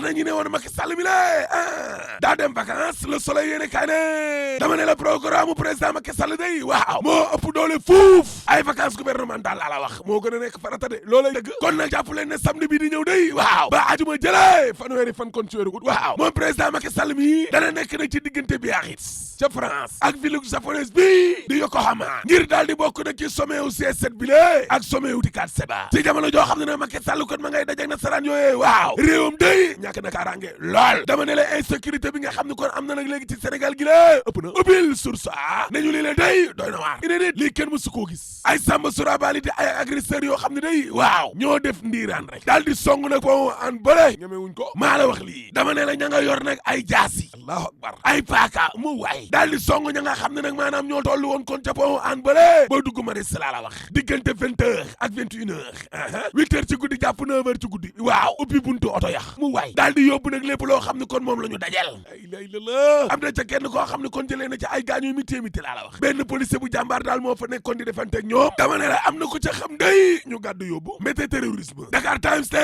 na ñu ne woon Macky Sall mi la daa dem vacances Le Soleil yéene kaay ne dama ne la programme président Macky Sall day waaw moo ëpp doole fuuf ay vacances gouvernementales laa la wax moo gën a nekk farata de loolay dëgg kon nag jàpp leen ne samedi bii di ñëw day waaw ba ajuma jëlee fanweeri fan kon ci weeru ut waaw moom président Macky Sall mi dana nekk nag ci diggante Biarritz ca France ak ville japonaise bi di Yokohama ngir daal di bokk nag ci sommet wu C7 bi la ak sommet wu Ticad Seba ci jamono joo xam ne nag Macky Sall kon ma ngay dajak nasaraan yooyee waaw réewam day ñàkk na kaaraange lool dama ne la insécurité bi nga xam ne kon am na nag léegi ci Sénégal gi la ëpp na ubbil source nañu lii la day doy na waar inédit lii kenn mësu koo gis ay samba surabali di ay agresseurs yoo xam ne day waaw ñoo def ndiiraan rek daal di song nag bo an bële ñeme wuñ ko maa la wax lii dama ne la ña nga yor nag ay jaasi allahu akbar ay paaka mu waay daal di song ña nga xam ne nag maanaam ñoo toll woon kon ca bo an bële ba dugg ma des laa la wax diggante 20h ak 21h 8h ci guddi jàpp 9h ci guddi waaw ubbi buntu oto yax mu waay daal di yóbbu nag lépp loo xam ne kon moom la ñu dajal la am na ca kenn koo xam ne kon jëlee na ca ay gaañu miti laa la wax benn policier bu jàmbaar daal moo fa nekkoon di defante ak ñoom dama ne la am na ko ca xam day ñu gàddu yóbbu mété terrorisme Dakar Times te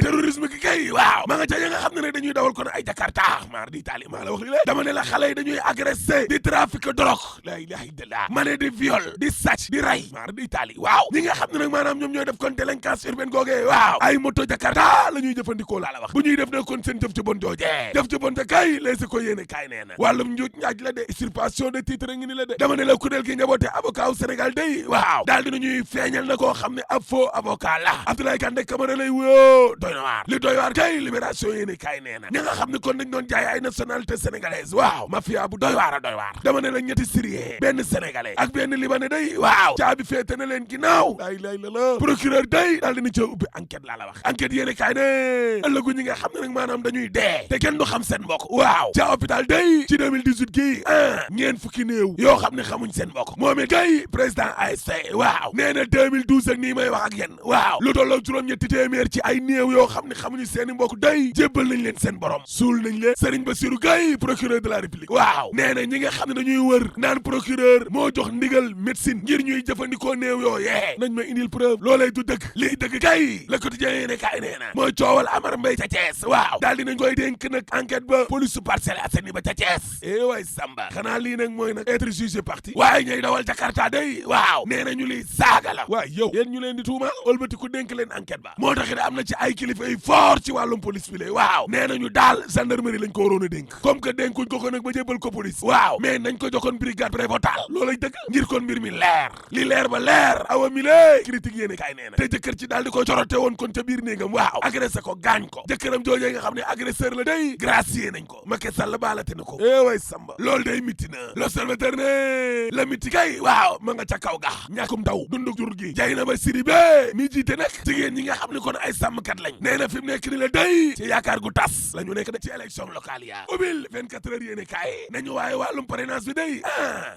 terrorisme ki kay waaw ma nga ca ya nga xam ne nag dañuy dawal kon ay Jakarta maar di Italie maa la wax li la dama ne la xale yi dañuy agressé di trafic drogue la ilaha illallah ma ne di viol di sàcc di ray maar di Italie waaw ñi nga xam ne nag maanaam ñoom ñooy def kon délinquance urbaine googee waaw ay moto Jakarta la ñuy jëfandikoo laa la wax bu ñuy def nag kon seen jëf ci bon joojee jëf ci bon te kay leesi ko yéene kaay nee na wàllum njuuj njaaj la de usurpation de titre ngi ni la de dama ne la kuréel gi njaboote avocat wu Sénégal day waaw daal dina ñuy feeñal na koo xam ne ab faux avocat la Abdoulaye Kandé Camara lay wuyoo doy na waar li doy waar kay libération yéene kaay nee na ña nga xam ne kon dañ doon jaay ay nationalité sénégalaise waaw mafia bu doy waar a doy waar dama ne la ñetti Syrien benn sénégalais ak benn libanais day waaw caabi féete na leen ginnaaw lay la procureur day daal dina ca ubbi enquête laa la wax enquête yéene kaay ne ëllëgu ñi nga xam ne nag maanaam dañuy dee te kenn du xam seen mbokk waaw ca hôpital day ci 2018 gii ñeen fukki néew yoo xam ne xamuñ seen mbokk moom it kay président ASC waaw nee na 2012 ak nii may wax ak yéen waaw lu tolloo juróom-ñetti téeméer ci ay néew yoo xam ne xamuñu seen i mbokk day jébbal nañ leen seen borom suul nañ leen Serigne Bassirou Gueye procureur de la République waaw nee na ñi nga xam ne dañuy wër naan procureur moo jox ndigal médecine ngir ñuy jëfandikoo néew yoo yee nañ ma indil preuve loolay du dëgg lii dëgg kay Le Quotidien yéene kaay nee na mooy coowal Amar Mbaye ca Thiès waaw daal dinañ koy dénk nag enquête ba police su Parcelles Assainies ba ca Thiès waay Samba xanaa lii nag mooy nag être jugé parti waaye ñooy dawal Jakarta day waaw nee na ñu liy saaga la waaye yow yéen ñu leen di tuumal ëlbati ku dénk leen enquête ba moo tax it am na ci ay kilifa yu fort ci wàllum police bi lay waaw nee na ñu daal gendarmerie lañ ko waroon a dénk comme que dénkuñ ko nag ba jébbal ko police waaw mais nañ ko joxoon brigade prévôtale loolay dëgg ngir kon mbir mi leer li leer ba leer awa mi lée critique yéene kaay nee na te jëkkër ci daal di ko corote woon kon ca biir néegam waaw agressé ko gaañ ko jëkkëram joojee nga xam ne agresseur la day gracier nañ ko Macky Sall baalate na ko way Samba loolu day mitti na l'observateur ne la mitti kay waaw ma nga ca kaw ga ñàkkum ndaw dunduk jur gi jay na ba Sidibé mi jiite nag jigéen ñi nga xam ne kon ay sàmmkat lañ nee na fi mu nekk ni la day ci yaakaar gu tas la ñu nekk da ci élection locale ya ubil 24 heures yéene kaay nañu waaye wàllum parrainage bi day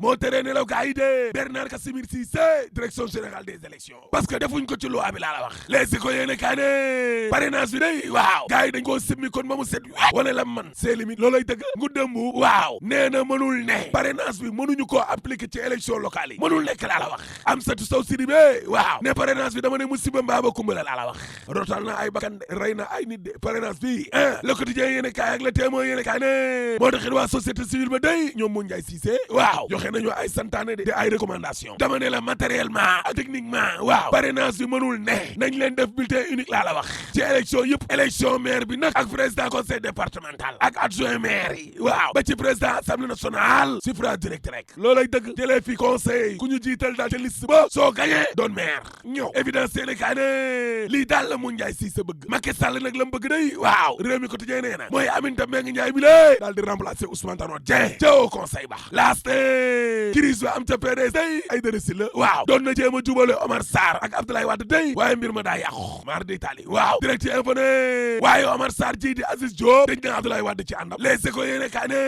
moo teree nelaw gaa yi de Bernard Casimir Cissé direction générale des élections parce que defuñ ko ci loi bi laa la wax les ko yéene kaay ne parrainage bi day waaw gaa yi dañ koo simmi kon ba mu set wane la man c'est limite loolay dëgg ngu dëmbu waaw nee na mënul ne parrainage bi mënuñu koo appliquer ci élection locale yi mënul nekk laa la wax Amsatou Sow Sidibé waaw ne parrainage bi dama ne musiba mbaaba kumbala laa la wax rotal na ay bakkan rey na ay nit de parrainage bi Le Quotidien yéene kaay ak Le Témoin yéene kaay ne moo taxit waa société civile ba day ñoom mu Ndiaye Cissé waaw joxe nañu ay santaane de ay recommandation dama ne la matériellement ak techniquement waaw parrainage bi mënul ne nañ leen def bulletin unique laa la wax ci élection yëpp élection maire bi nag ak président conseil départemental ak adjoint maire yi waaw ba ci président assemblée nationale suffrage direct rek loolay dëgg jëlee fi conseil ku ñu jiital daal ca liste ba soo gañee doon maire ñëw évidence yéene kaay ne lii daal la mu Ndiaye Cissé bëgg Macky Sall nag la mu bëgg day waaw réew mi quotidien nee na mooy Aminata Mbengue Ndiaye bi lée daal di remplacer Ousmane Tanor Dieng ca au conseil ba laaste crise ba am ca PDS day ay dërësi la waaw doon na jéem a jubale Omar Sarr ak Abdoulaye Wade day waaye mbir ma daa yàqu mar di tali waaw direct info ne waaye Omar Sarr ji di Aziz Diop dañ na Abdoulaye Wade ci àndam les éco yéene kaay ne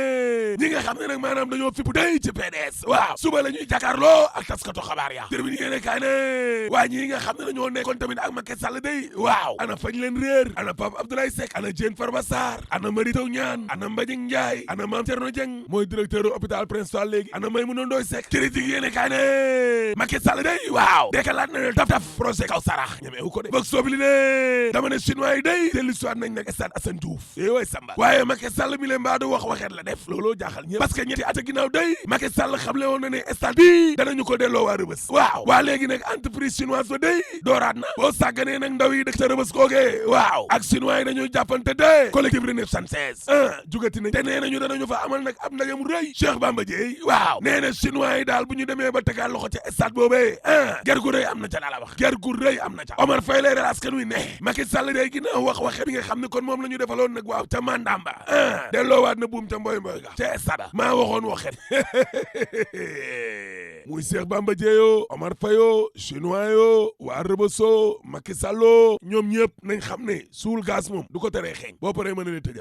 ñi nga xam ne nag maanaam dañoo fippu day ci PDS waaw suba la ñuy jàkkaarloo ak taskatu xabaar ya termine yéene kaay ne waa ñi nga xam ne dañoo nekkoon tamit ak Macky Sall day waaw ana fañ leen réer ana Pape Abdoulaye Seck ana Diène Farba Sarr ana Mary Teuw Niane ana Mbagnick Ndiaye ana Mame Thierno Dieng mooy directeur hôpital principal léegi ana Maïmouna Ndoye Seck critique yéene kaay ne Macky Sall day waaw dekalaat na ne taf projet kaw sarax ñemeewu ko de vox populi ne dama ne chinois yi day dellu siwaat nañ nekk stade Assane Diouf way Samba waaye Macky Sall mi leen mbaa du wax waxeet la def looloo jaaxal ñëpp parce que ñetti at a ginnaaw day Macky Sall xamle woon na ne stade bi danañu ko delloo waa Rëbës waaw waa léegi nag entreprise chinoise ba day dooraat na boo sàgganee nag ndaw yi dëkk ca Rëbës koogee waaw ak chinois yi dañuy jàppante de collectif Renef 76 jugati nañ te nee nañu danañu fa amal nag ab ndaje mu rëy Cheikh Bamba Dièye waaw nee na chinois yi daal bu ñu demee ba tegaat loxo ca stade boobee ger gu rëy am na ca daala wax ger gu rëy am na ca Omar Faye leeral askan wi ne Macky Sall day ginnaaw wax waxe bi nga xam ne kon moom la ñu defaloon nag waaw ca Mandamba delloowaat na buum ca mboy ga ca stade maa waxoon waxet muy Cheikh Bamba Dièye Omar Faye chinois yo waa Rëbëso Macky Sall ñoom ñëpp nañ xam ne suul gaz moom du ko teree xeeñ boo paree mën a ne tëjal